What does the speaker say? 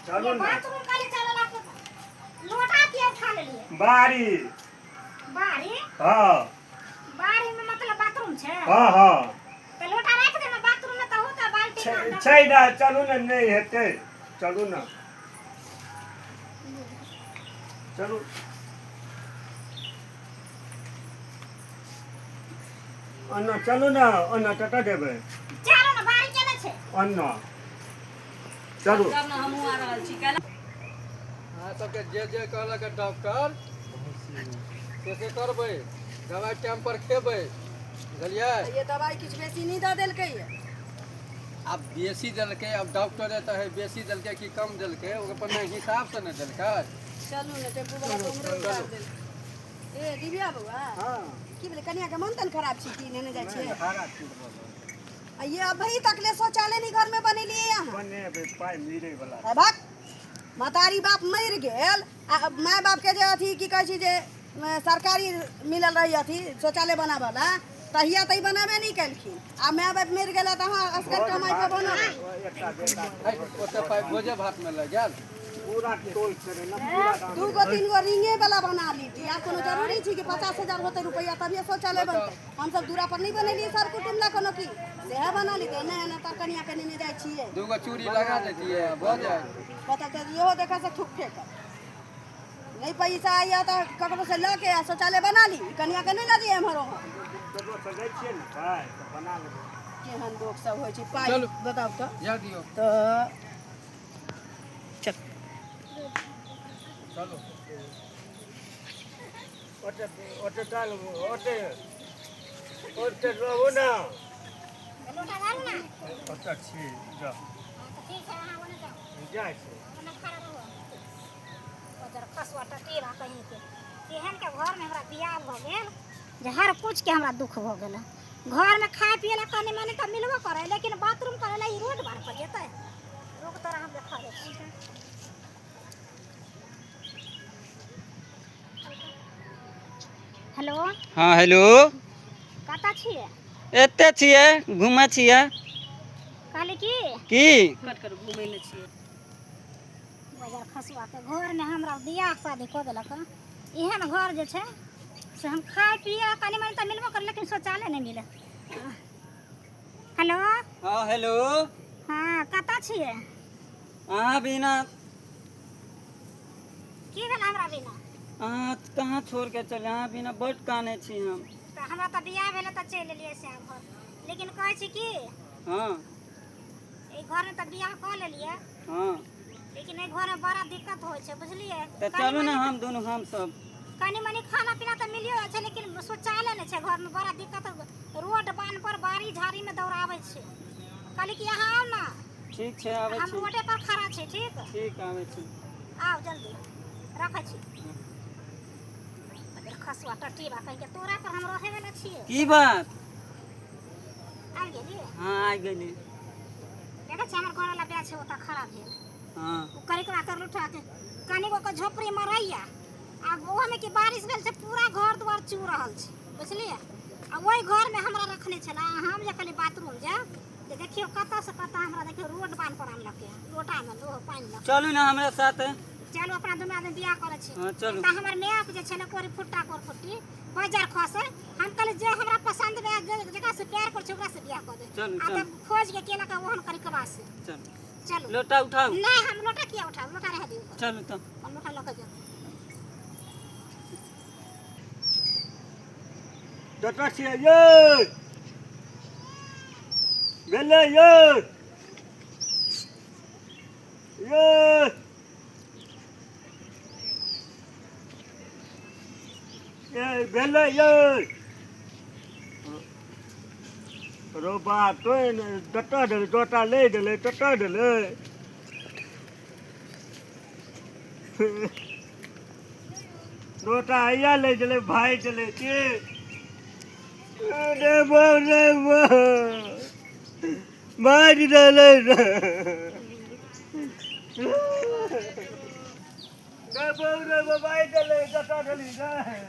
चलू ने। बाथरूम काले चलला लोटा के उठा लेलिए। बाड़ी। बाड़ी? हाँ। बाड़ी में मतलब बाथरूम छै? हाँ हाँ। त लोटा राख दे ना बाथरूम में त होता बाल्टी छै में अंदर। छै ने, चलू ने, नहि हेतै, चलू ने, चलू। ओन्ना चलू ने, ओन्ना कतऽ जेबै? चलू ने, बाड़ी केने छै? ओन्ना चलू। तब ने हमहूँ आ रहल छी काल्हि। अहाँ सबके जे जे कहलक डॉक्टर से से करबै, दवाइ टाइम पर खेबै, बुझलियै? ये दवाइ किछु बेसी नहि दऽ देलकै ये? आब बेसी देलकै, आब डॉक्टरे तऽ है, बेसी देलकै कि कम देलकै ओकर पर नहि हिसाबसँ नहि देलकै। चलू ने, टेम्पू वाला तऽ उम्हरे उतार देलकै। ए दिव्या बौआ। हाँ। की भेलै? कनिया के मन तन खराब छी की नेने जाइ छियै? भाड़ा छूट भऽ गेल। आ ये अभी तक ले शौचालय नहीं घर में बनेलिए यहाँ? बनेबै, पाइ मिलै वला। है भक, महतारी बाप मरि गेल आ माय बाप के जे अथी की कहै छै जे सरकारी मिलल रही अथी शौचालय बनाबऽ ला, तहिया तऽ ई बनाबे नहि केलखिन आ माय बाप मरि गेला तऽ अहाँ असगर कमाइ कऽ बनब? एकटा बेटा। है, ओते पाइ भोजे भातमे लागि गेल। पूरा टोल छलै ने, पूरा गाम। दू गो तीन गो रिंगे वाला बना लीती। आब कोनो जरूरी छै कि 50,000 होतै रुपैआ तभिए शौचालय बनतै? हमसब दूरा पर नहि बनेलियै सर कुटुम्ब ला कोनो की सेहे बना लीतै? नहि एना तऽ कनिया के नेने जाइ छियै। दूगो चूड़ी लगा दैतियै भऽ जाय। बताउ तऽ, इहो देखऽ से थूक फेकत। नहि पैसा आइए तऽ ककरो से लऽ के आ शौचालय बना ली, कनिया के नहि लऽ जइए एम्हर ओम्हर। ककरो से लै छियै ने पाइ तऽ बना लेबै। केहन लोक सब होइ छै पाइ। चलू। बताउ तऽ। जा दियौ। तऽ चल। चलू। ओते ओते डाल, ओते ओते रहू ने। लोटा धारू ना। ओते छी, जा। हाँ, तऽ ठीक छै, अहाँ ओने जाउ। जाइ छी। ओने खड़ा रहू। ओजर खसुआ टटीला कहीं के, एहन के घर में हमरा बियाह भऽ गेल जे हर कुछ के हमरा दुख भऽ गेल। घर में खाय पिए ला कनी मनी तऽ मिलबो करे, लेकिन बाथरूम करे ला ई रोड बार पर जेतै। रुक तोरा हम देखा दै छी। हेलो। हाँ, हेलो। कतऽ छियै? एते छियै, घूमै छियै। कहली की की? कट कर, घूमै ले छियै। बजार खसुआ के घर में हमरा बियाह शादी कऽ देलक हँ। एहन घर जे छै से हम खाय पिए कनी मनी तऽ मिलबो करे, लेकिन शौचालय नहि मिले। हेलो। हाँ, हेलो। हाँ, कतऽ छियै? अहाँ बिना। की भेल हमरा बिना? अहाँ कहाँ छोड़ के चले, अहाँ बिना बड कानै छी हम। तऽ हमरा तऽ बियाह भेलै तऽ चलि एलियै से घर, लेकिन कहै छी की, हाँ, एहि घरमे तऽ बियाह कऽ लेलियै, हाँ, लेकिन एहि घरमे बड़ा दिक्कत होइ छै, बुझलियै? तऽ कनी चलू ने, मनी हम दुनू हम सब कनी मनी खाना पीना तऽ मिलियो जाइ छै, लेकिन शौचालय नहि छै घरमे, बड़ा दिक्कत। रोड बान्ह पर बाड़ी झाड़ीमे दौड़ाबै छै। कहली कि अहाँ आउ ने। ठीक छै, आबै हम छी। रोडे पर खड़ा छी। ठीक। ठीक, आबै छी। आउ जल्दी, रखै छी। अगर खसुआ टटीबा कहि के तोरा पर हम रहे वाला छियै। की बात? आबि गेलियै? हाँ, आबि गेली। देखै छियै, हमर घरवाला ब्याह छै ओतऽ खड़ा भेल। हाँ। ओ करिकवा कर उठा के कनिगो के झोपड़ी में रहैया आ ओहोमे कि बारिश भेल छै, पूरा घर दुआर चू रहल छै, बुझलियै? आ ओहि घरमे हमरा रखने छलै आ हम जे कहलियै बाथरूम जायब तऽ देखियौ कतऽ से कतऽ हमरा देखियौ रोड बान्ह पर आनलकै, लोटामे लोह पानि लऽ। चलू ने हमरा साथे। चलू, अपना दुनू आदमी बियाह करै छी। हाँ, चलू। तऽ हमर माय जे छै ने कोरी फुट्टा कोर फुट्टी बाजार खसे। हम कहलियै जे हमरा पसंद भेल, जे जकरा से प्यार करै छी ओकरा से बियाह कऽ दे। चलू। आ चलू। तब खोज के केलक ओहन करिकवा से। चलू। चलू। लोटा उठाउ। नहि, हम लोटा किया उठाउ? लोटा रहै दियौ। चलू तऽ। हम लोटा लऽ कऽ जाउ। कतऽ छियै यै? भेलै यै? यै यै, भेलै यै? रो बा, तोय ने कतऽ देलै? टोटा लै देलै, कतऽ देलै? टोटा हैया लै गेलै, भागि गेलै की रे? बाप रे बाप, भागि गेलै रे। रे बाप रे बाप, भागि गेलै। कतऽ गेली रे?